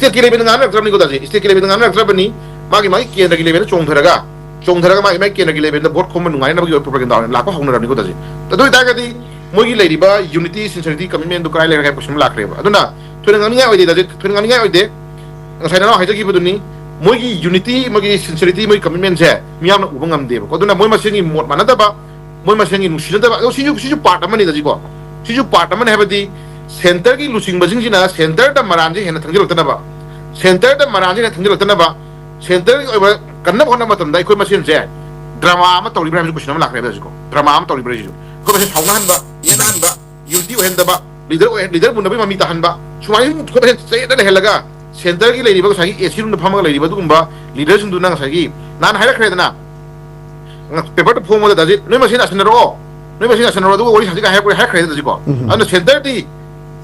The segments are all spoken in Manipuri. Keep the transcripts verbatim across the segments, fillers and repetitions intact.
ꯁ꯭ꯇꯦꯠꯀꯤ ꯂꯦꯚꯦꯜꯗ ꯉꯥꯡꯅꯔꯛꯇ꯭ꯔꯕꯅꯤꯀꯣ ꯇꯥꯖꯤꯠ, ꯁ꯭ꯇꯦꯠꯀꯤ ꯂꯦꯚꯦꯜꯗ ꯉꯥꯡꯅꯔꯛꯇ꯭ꯔꯕꯅꯤ꯫ ꯃꯥꯒꯤ ꯃꯥꯒꯤ ꯀꯦꯟꯗ꯭ꯔꯒꯤ ꯂꯦꯚꯦꯜꯗ ꯆꯣꯡꯊꯔꯒ, ꯆꯣꯡꯊꯔꯒ ꯃꯥꯒꯤ ꯃꯥꯒꯤ ꯀꯦꯟꯗ꯭ꯔꯒꯤ ꯂꯦꯚꯦꯜꯗ ꯚꯣꯠ ꯈꯣꯝꯕ ꯅꯨꯡꯉꯥꯏꯅꯕꯒꯤ ꯑꯣꯏꯕ ꯄ꯭ꯔꯣꯄꯥꯒꯦꯟꯗꯥ ꯑꯣꯏꯅ ꯂꯥꯛꯄ ꯍꯧꯅꯔꯕꯅꯤꯀꯣ ꯇꯥꯖꯤꯠ꯫ ꯑꯗꯨ ꯑꯣꯏꯇꯥꯔꯒꯗꯤ ꯃꯣꯏꯒꯤ ꯂꯩꯔꯤꯕ ꯌꯨꯅꯤꯇꯤ, ꯁꯤꯟꯁꯔꯤꯇꯤ, ꯀꯃꯤꯠꯃꯦꯟꯗꯨ ꯀꯗꯥꯏ ꯂꯩꯔꯒꯦ ꯍꯥꯏꯕ ꯀꯣꯏꯁꯟ ꯑꯃ ꯂꯥꯛꯈ꯭ꯔꯦꯕ꯫ ꯑꯗꯨꯅ ꯊꯣꯏꯅ ꯉꯥꯡꯅꯤꯡꯉꯥꯏ ꯑꯣꯏꯗꯦ ꯇꯥꯖꯤꯠ, ꯊꯣꯏꯅ ꯉꯥꯡꯅꯤꯡꯉꯥꯏ ꯑꯣꯏꯗꯦ꯫ ꯉꯁꯥꯏ ꯅꯅꯥꯎ ꯍꯥꯏꯖꯈꯤꯕꯗꯨꯅꯤ, ꯃꯣꯏꯒꯤ ꯌꯨꯅꯤꯇꯤ, ꯃꯣꯏꯒꯤ ꯁꯤꯟꯁꯔꯤꯇꯤ, ꯃꯣꯏꯒꯤ ꯀꯃꯤꯠꯃꯦꯟꯁꯦ ꯃꯤꯌꯥꯝꯅ ꯎꯕ ꯉꯝꯗꯦꯕꯀꯣ꯫ ꯑꯗꯨꯅ ꯃꯣꯏ ꯃꯁꯦꯟꯒꯤ ꯃꯣꯠ ꯃꯥꯟꯅꯗꯕ, ꯃꯣꯏ ꯃꯁꯦꯟꯒꯤ ꯅꯨꯡꯁꯤꯅꯗꯕ, ꯑꯗꯣ ꯁꯤꯁꯨ, ꯁꯤꯁꯨ ꯄꯥꯔꯠ ꯑꯃꯅꯤꯗ ꯁꯤꯀꯣ꯫ ꯁꯤꯁꯨ ꯄꯥꯔꯠ ꯑꯃꯅꯤ ꯍꯥꯏꯕꯗꯤ ꯁꯦꯟꯇꯔꯒꯤ ꯂꯨꯆꯤꯡꯕꯁꯤꯡꯁꯤꯅ ꯁꯦꯟꯇꯔꯗ ꯃꯔꯥꯟꯁꯦ ꯍꯦꯟꯅ ꯊꯪꯖꯤꯜꯂꯛꯇꯅꯕ, ꯁꯦꯟꯇꯔꯗ ꯃꯔꯥꯟꯁꯦ ꯍꯦꯟꯅ ꯊꯪꯖꯤꯜꯂꯛꯇꯅꯕ, ꯁꯦꯟꯇꯔꯒꯤ ꯑꯣꯏꯕ ꯀꯟꯅꯕ ꯍꯣꯠꯅꯕ ꯃꯇꯝꯗ ꯑꯩꯈꯣꯏ ꯃꯁꯦꯟꯁꯦ ꯗ꯭ꯔꯃꯥ ꯑꯃ ꯇꯧꯔꯤꯕ꯭ꯔꯥ ꯍꯥꯏꯕꯁꯤ ꯀꯣꯏꯁꯟ ꯑꯃ ꯂꯥꯛꯈ꯭ꯔꯦꯕ ꯍꯧꯖꯤꯛꯀꯣ꯫ ꯗ꯭ꯔꯃꯥ ꯑꯃ ꯇꯧꯔꯤꯕ꯭ꯔꯥ ꯁꯤꯁꯨ ꯑꯩꯈꯣꯏ ꯃꯁꯦꯟ ꯁꯥꯎꯅꯍꯟꯕ, ꯌꯦꯠꯅꯍꯟꯕ, ꯌꯨꯅꯤꯇꯤ ꯑꯣꯏꯍꯟꯗꯕ, ꯂꯤꯗꯔ ꯑꯣꯏꯍꯟ-, ꯂꯤꯗꯔ ꯃꯨꯟꯅꯕꯒꯤ ꯃꯃꯤ ꯇꯥꯍꯟꯕ, ꯁꯨꯃꯥꯏꯅ ꯑꯩꯈꯣꯏ ꯃꯁꯦꯟ ꯆꯌꯦꯠꯅ ꯂꯩꯍꯜꯂꯒ ꯁꯦꯟꯇꯔꯒꯤ ꯂꯩꯔꯤꯕ ꯉꯁꯥꯏꯒꯤ ꯑꯦ ꯁꯤ ꯔꯨꯝꯗ ꯐꯝꯃꯒ ꯂꯩꯔꯤꯕ ꯑꯗꯨꯒꯨꯝꯕ ꯂꯤꯗꯔꯁꯤꯡꯗꯨꯅ ꯉꯁꯥꯏꯒꯤ ꯅꯍꯥꯟ ꯍꯥꯏꯔꯛꯈ꯭ꯔꯦꯗꯅ, ꯄꯦꯄꯔꯗ ꯐꯣꯡꯕꯗ ꯇꯥꯖꯤꯠ ꯅꯣꯏ ꯃꯁꯦꯟ ꯌꯥꯁꯟꯅꯔꯛꯑꯣ, ꯅꯣꯏ ꯃꯁꯦꯟ ꯌꯥꯁꯟꯅꯔꯣ ꯑꯗꯨꯒ ꯋꯥꯔꯤ ꯁꯥꯁꯤꯒ ꯍꯥꯏꯔꯛꯄ ꯍꯥꯏꯔꯛꯈ꯭ꯔꯦ ꯇꯥꯖꯤꯠꯀꯣ꯫ ꯎꯝ꯫ ꯑꯗꯨꯅ ꯁꯦꯟꯇꯔꯗꯤ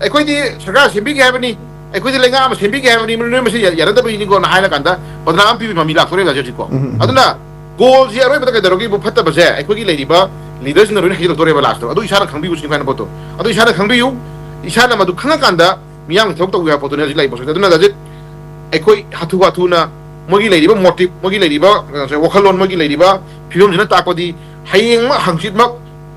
ꯑꯩꯈꯣꯏꯗꯤ ꯁꯔꯀꯥꯔ ꯁꯦꯝꯕꯤꯒꯦ ꯍꯥꯏꯕꯅꯤ, ꯑꯩꯈꯣꯏꯗꯤ ꯂꯩꯉꯥꯛ ꯑꯃ ꯁꯦꯝꯕꯤꯒꯦ ꯍꯥꯏꯕꯅꯤ, ꯅꯣꯏ ꯃꯁꯦꯟ ꯌꯥ-, ꯌꯥꯅꯗꯕꯒꯤꯅꯤꯀꯣꯅ ꯍꯥꯏꯔꯀꯥꯟꯗ ꯕꯗꯅꯥꯝ ꯄꯤꯕꯒꯤ ꯃꯃꯤ ꯂꯥꯛꯇꯣꯔꯦꯕ ꯍꯧꯖꯤꯛꯀꯣ꯫ ꯎꯝ, ꯎꯝ, ꯎꯝ꯫ ꯑꯗꯨꯅ ꯒꯣꯜꯁꯤ ꯑꯔꯣꯏꯕꯗ ꯀꯩꯗꯧꯔꯒꯦꯕꯨ ꯐꯠꯇꯕꯁꯦ ꯑꯩꯈꯣꯏꯒꯤ ꯂꯩꯔꯤꯕ ꯂꯤꯗꯔꯁꯤꯡꯅ ꯂꯣꯏꯅ ꯍꯩꯖꯤꯜꯂꯛꯇꯣꯔꯦꯕ ꯂꯥꯁꯇ꯫ ꯑꯗꯨ ꯏꯁꯥꯅ ꯈꯪꯕꯤꯌꯨ ꯁꯤꯅꯤ ꯍꯥꯏꯅ ꯄꯣꯠꯇꯣ꯫ ꯑꯗꯨ ꯏꯁꯥꯅ ꯈꯪꯕꯤꯌꯨ, ꯏꯁꯥꯅ ꯃꯗꯨ ꯈꯪꯉꯀꯥꯟꯗ ꯃꯤꯌꯥꯝꯒꯤ ꯊꯕꯛ ꯇꯧꯕ ꯌꯥꯕ ꯄꯣꯠꯇꯨꯅꯤ ꯍꯧꯖꯤꯛ ꯂꯩꯔꯤꯕ ꯄꯣꯠꯁꯦ꯫ ꯑꯗꯨꯅ ꯇꯥꯖꯤꯠ ꯑꯩꯈꯣꯏ ꯍꯥꯊꯨ ꯍꯥꯊꯨꯅ ꯃꯣꯏꯒꯤ ꯂꯩꯔꯤꯕ ꯃꯣꯇꯤꯞ, ꯃꯣꯏꯒꯤ ꯂꯩꯔꯤꯕ, ꯑ, ꯋꯥꯈꯜꯂꯣꯟ, ꯃꯣꯏꯒꯤ ꯂꯩꯔꯤꯕ ꯐꯤꯕꯝꯁꯤꯅ ꯇꯥꯛꯄꯗꯤ ꯍꯌꯦꯡꯃꯛ ꯍꯪꯆꯤꯠꯃꯛ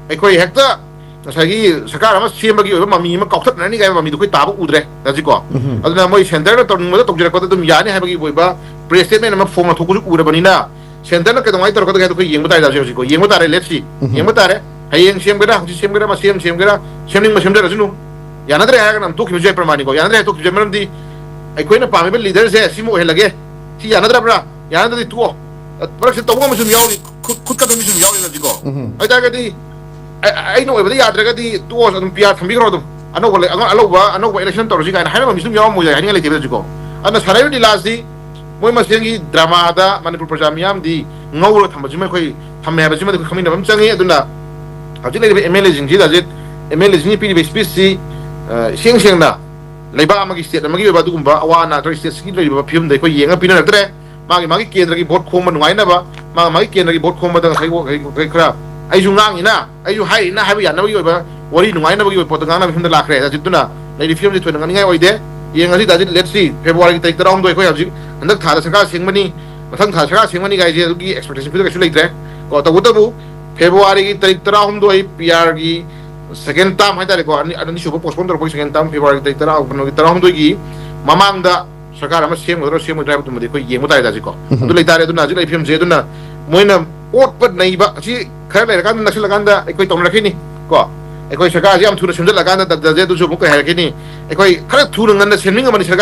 ꯑꯩꯈꯣꯏ ꯍꯦꯛꯇ ꯉꯁꯥꯏꯒꯤ ꯁꯔꯀꯥꯔ ꯑꯃ ꯁꯦꯝꯕꯒꯤ ꯑꯣꯏꯕ ꯃꯃꯤ ꯑꯃ ꯀꯥꯎꯊꯠꯅꯔꯅꯤ ꯀꯥꯏꯕ ꯃꯃꯤꯗꯨ ꯑꯩꯈꯣꯏ ꯇꯥꯕ ꯎꯗ꯭ꯔꯦ ꯍꯧꯖꯤꯛꯀꯣ꯫ ꯎꯝ꯫ ꯑꯗꯨꯅ ꯃꯣꯏ ꯁꯦꯟꯇꯔꯅ ꯇꯧꯅꯤꯡꯕꯗ ꯇꯧꯖꯔꯛꯄꯗ ꯑꯗꯨꯝ ꯌꯥꯅꯤ ꯍꯥꯏꯕꯒꯤ ꯑꯣꯏꯕ ꯄ꯭ꯔꯦꯁ ꯁ꯭ꯇꯦꯠꯃꯦꯟ ꯑꯃ ꯐꯣꯡꯅ ꯊꯣꯛꯄꯁꯨ ꯎꯔꯕꯅꯤꯅ ꯁꯦꯟꯇꯔꯅ ꯀꯩꯗꯧꯉꯩ ꯇꯧꯔꯛꯀꯗꯒꯦ ꯍꯥꯏꯗꯣ ꯑꯩꯈꯣꯏ ꯌꯦꯡꯕ ꯇꯥꯔꯦ ꯍꯧꯖꯤꯛ ꯍꯧꯖꯤꯛꯀꯣ꯫ ꯌꯦꯡꯕ ꯇꯥꯔꯦ, let's see꯫ ꯎꯝ꯫ ꯌꯦꯡꯕ ꯇꯥꯔꯦ꯫ ꯍꯌꯦꯡ ꯁꯦꯝꯒꯦꯔꯥ, ꯍꯪꯆꯤꯠ ꯁꯦꯝꯒꯦꯔꯥ, ꯃꯁꯦꯝ ꯁꯦꯝꯒꯦꯔꯥ, ꯁꯦꯝꯅꯤꯡꯕ ꯁꯦꯝꯖꯔꯁꯅꯨ꯫ ꯌꯥꯅꯗ꯭ꯔꯦ ꯍꯥꯏꯔꯒꯅ ꯑꯗꯨꯝ ꯇꯣꯛꯈꯤꯕꯁꯨ ꯌꯥꯏ ꯄ꯭ꯔꯃꯥꯅꯤꯀꯣ꯫ ꯌꯥꯅꯗ꯭ꯔꯦ ꯍꯥꯏꯔ ꯇꯣꯛꯈꯤꯕꯁꯨ ꯌꯥꯏ꯫ ꯃꯔꯝꯗꯤ ꯑꯩꯈꯣꯏꯅ ꯄꯥꯝꯃꯤꯕ ꯂꯤꯗꯔꯁꯦ ꯁꯤꯃ ꯑꯣꯏꯍꯜꯂꯒꯦ, ꯁꯤ ꯌꯥꯅꯗ꯭ꯔꯕ꯭ꯔꯥ? ꯌꯥꯅꯗ꯭ꯔꯗꯤ ꯇꯣꯛꯑꯣ꯫ ꯃꯔꯛꯁꯤꯗ ꯇꯧꯕ ꯉꯝꯕꯁꯨ ꯑꯗꯨꯝ ꯌꯥꯎꯔꯤ, ꯈꯨꯠ, ꯈꯨꯠ ꯀꯟꯕ ꯃꯤꯁꯨ ꯑꯗꯨꯝ ꯌꯥꯎꯔꯤ ꯍꯧꯖꯤꯛꯀꯣ꯫ ꯎꯝ꯫ ꯑꯗꯨ ꯑꯣꯏꯇꯥꯔꯒꯗꯤ ꯑꯩ, ꯑꯩꯅ ꯑꯣꯏꯕꯗ ꯌꯥꯗ꯭ꯔꯒꯗꯤ ꯇꯣꯛꯑꯣ, ꯑꯗꯨꯝ ꯄꯤ ꯑꯥꯔ ꯊꯝꯕꯤꯈ꯭ꯔꯣ ꯑꯗꯨꯝ꯫ ꯑꯅꯧꯕ ꯂꯩ-, ꯑꯉ-, ꯑꯅꯧꯕ, ꯑꯅꯧꯕ ꯏꯂꯦꯛꯁꯟ ꯇꯧꯔꯁꯤ ꯀꯥꯏꯅ ꯍꯥꯏꯅꯕ ꯃꯤꯁꯨ ꯑꯗꯨꯝ ꯌꯥꯎꯔꯝꯃꯣꯏ ꯌꯥꯏ, ꯍꯥꯏꯅꯤꯡꯉꯥꯏ ꯂꯩꯇꯦꯕ ꯍꯧꯖꯤꯛꯀꯣ꯫ ꯑꯗꯨꯅ ꯁꯥꯟꯅꯔꯤꯕ ꯂꯤꯂꯥꯁꯤ ꯃꯣꯏ ꯃꯁꯦꯟꯒꯤ ꯗ꯭ꯔꯃꯥꯗ ꯃꯅꯤꯄꯨꯔ ꯄ꯭ꯔꯖꯥ ꯃꯤꯌꯥꯝꯗꯤ ꯉꯧꯔꯒ ꯊꯝꯕꯁꯤꯃ ꯑꯩꯈꯣꯏ ꯊꯝꯃꯦ ꯍꯥꯏꯕꯁꯤꯃꯗꯤ ꯑꯩꯈꯣꯏ ꯈꯪꯃꯤꯟꯅꯕ ꯑꯃ ꯆꯪꯉꯤ꯫ ꯑꯗꯨꯅ ꯍꯧꯖꯤꯛ ꯂꯩꯔꯤꯕ ꯑꯦꯝ ꯑꯦꯜ ꯑꯦꯁꯤꯡꯁꯤ ꯍꯧꯖꯤꯛ ꯑꯦꯝ ꯑꯦꯜ ꯑꯦꯁꯤꯡꯅ ꯄꯤꯔꯤꯕ ꯏꯁꯄꯤꯁꯁꯤ, ꯑ, ꯏꯁꯦꯡ ꯁꯦꯡꯅ ꯂꯩꯕꯥꯛ ꯑꯃꯒꯤ ꯁ꯭ꯇꯦꯠ ꯑꯃꯒꯤ ꯑꯣꯏꯕ ꯑꯗꯨꯒꯨꯝꯕ ꯑꯋꯥ ꯑꯅꯥ ꯅꯠꯇ꯭ꯔꯒ ꯁ꯭ꯇꯦꯠꯁꯤꯒꯤ ꯂꯩꯔꯤꯕ ꯐꯤꯕꯝꯗ ꯑꯩꯈꯣꯏ ꯌꯦꯡꯉ ꯄꯤꯅꯔꯛꯇ꯭ꯔꯦ꯫ ꯃꯥꯒꯤ ꯃꯥꯒꯤ ꯀꯦꯟꯗ꯭ꯔꯒꯤ ꯚꯣꯠ ꯈꯣꯝꯕ ꯅꯨꯡꯉꯥꯏꯅꯕ, ꯃꯥꯒꯤ ꯃꯥꯒꯤ ꯀꯦꯟꯗ꯭ꯔꯒꯤ ꯚꯣꯠ ꯈꯣꯝꯕꯗ ꯉꯁꯥꯏ ꯋꯥ-, ꯀꯩ-, ꯀꯩ ꯈꯔ ꯑꯩꯁꯨ ꯉꯥꯡꯉꯤꯅ, ꯑꯩꯁꯨ ꯍꯥꯏꯔꯤꯅ ꯍꯥꯏꯕ ꯌꯥꯅꯕꯒꯤ ꯑꯣꯏꯕ ꯋꯥꯔꯤ ꯅꯨꯡꯉꯥꯏꯅꯕꯒꯤ ꯑꯣꯏꯕ ꯄꯣꯠꯇ ꯉꯥꯡꯅꯕꯒꯤ ꯐꯤꯕꯝꯗ ꯂꯥꯛꯈ꯭ꯔꯦ꯫ ꯑꯗꯨꯅ ꯂꯩꯔꯤꯕ ꯐꯤꯕꯝꯁꯤ ꯊꯣꯏꯅ ꯉꯥꯡꯅꯤꯡꯉꯥꯏ ꯑꯣꯏꯗꯦ꯫ ꯌꯦꯡꯉꯁꯤ ꯗꯥꯖꯤꯠ, let's see, ꯐꯦꯕ꯭ꯔꯨꯋꯥꯔꯤꯒꯤ ꯇꯥꯔꯤꯛ ꯇꯔꯥꯍꯨꯝꯗꯣꯏ, ꯑꯩꯈꯣꯏ ꯍꯧꯖꯤꯛ ꯍꯟꯗꯛ ꯊꯥꯗ ꯁꯔꯀꯥꯔ ꯁꯦꯝꯒꯅꯤ, ꯃꯊꯪ ꯊꯥꯗ ꯁꯔꯀꯥꯔ ꯁꯦꯝꯒꯅꯤ ꯀꯥꯏꯁꯦ ꯑꯗꯨꯒꯤ expectation ꯄꯤꯕ ꯀꯩꯁꯨ ꯂꯩꯇ꯭ꯔꯦ꯫ ꯀꯣ, ꯇꯧꯕꯇꯕꯨ ꯐꯦꯕ꯭ꯔꯨꯋꯥꯔꯤꯒꯤ ꯇꯥꯔꯤꯛ ꯇꯔꯥꯍꯨꯝꯗꯣꯏ, ꯄꯤ ꯑꯥꯔꯒꯤ second term ꯍꯥꯏꯇꯥꯔꯦꯀꯣ, ꯑꯅꯤ-, ꯑꯅꯤꯁꯨꯕ postpone ꯇꯧꯔꯛꯄꯒꯤ second term, ꯐꯦꯕ꯭ꯔꯨꯋꯥꯔꯤꯒꯤ ꯇꯥꯔꯤꯛ ꯇꯔꯥ, ꯀꯩꯅꯣꯒꯤ ꯇꯔꯥꯍꯨꯝꯗꯣꯏꯒꯤ ꯃꯃꯥꯡꯗ ꯁꯔꯀꯥꯔ ꯑꯃ ꯁꯦꯝꯒꯗ꯭ꯔꯥ ꯁꯦꯝꯃꯣꯏꯗ꯭ꯔꯥ ꯍꯥꯏꯕꯗꯨꯃꯗꯤ ꯑꯩꯈꯣꯏ ꯌꯦꯡꯕ ꯇꯥꯔꯦ ꯗꯥꯖꯤꯠꯀꯣ꯫ ꯑꯗꯨ ꯂꯩꯇꯥꯔꯦ꯫ ꯑꯗꯨꯅ ꯍꯧꯖꯤꯛ ꯂꯩꯔꯤꯕ ꯐꯤꯕꯝꯁꯦ, ꯑꯗꯨꯅ ꯃꯣꯏꯅ ꯑꯣꯠꯄ ꯅꯩꯕ ꯑꯁꯤ ꯈꯔ ꯂꯩꯔꯀꯥꯟꯗ, ꯅꯛꯁꯤꯜꯂꯛꯀꯥꯟꯗ ꯑꯩꯈꯣꯏ ꯇꯧꯅꯔꯛꯈꯤꯅꯤ ꯀꯣ꯫ ꯑꯩꯈꯣꯏ ꯁꯔꯀꯥꯔꯁꯤ ꯌꯥꯝ ꯊꯨꯅ ꯁꯦꯝꯖꯤꯜꯂꯀꯥꯟꯗ ꯗꯥꯖꯤꯠ ꯑꯗꯨꯁꯨ ꯑꯃꯨꯛ ꯀꯩ ꯍꯥꯏꯔꯛꯈꯤꯅꯤ, ꯑꯩꯈꯣꯏ ꯈꯔ ꯊꯨꯅ ꯉꯟꯅ ꯁꯦꯝꯅꯤꯡꯉꯕꯅꯤ ꯁꯔꯀꯥꯔ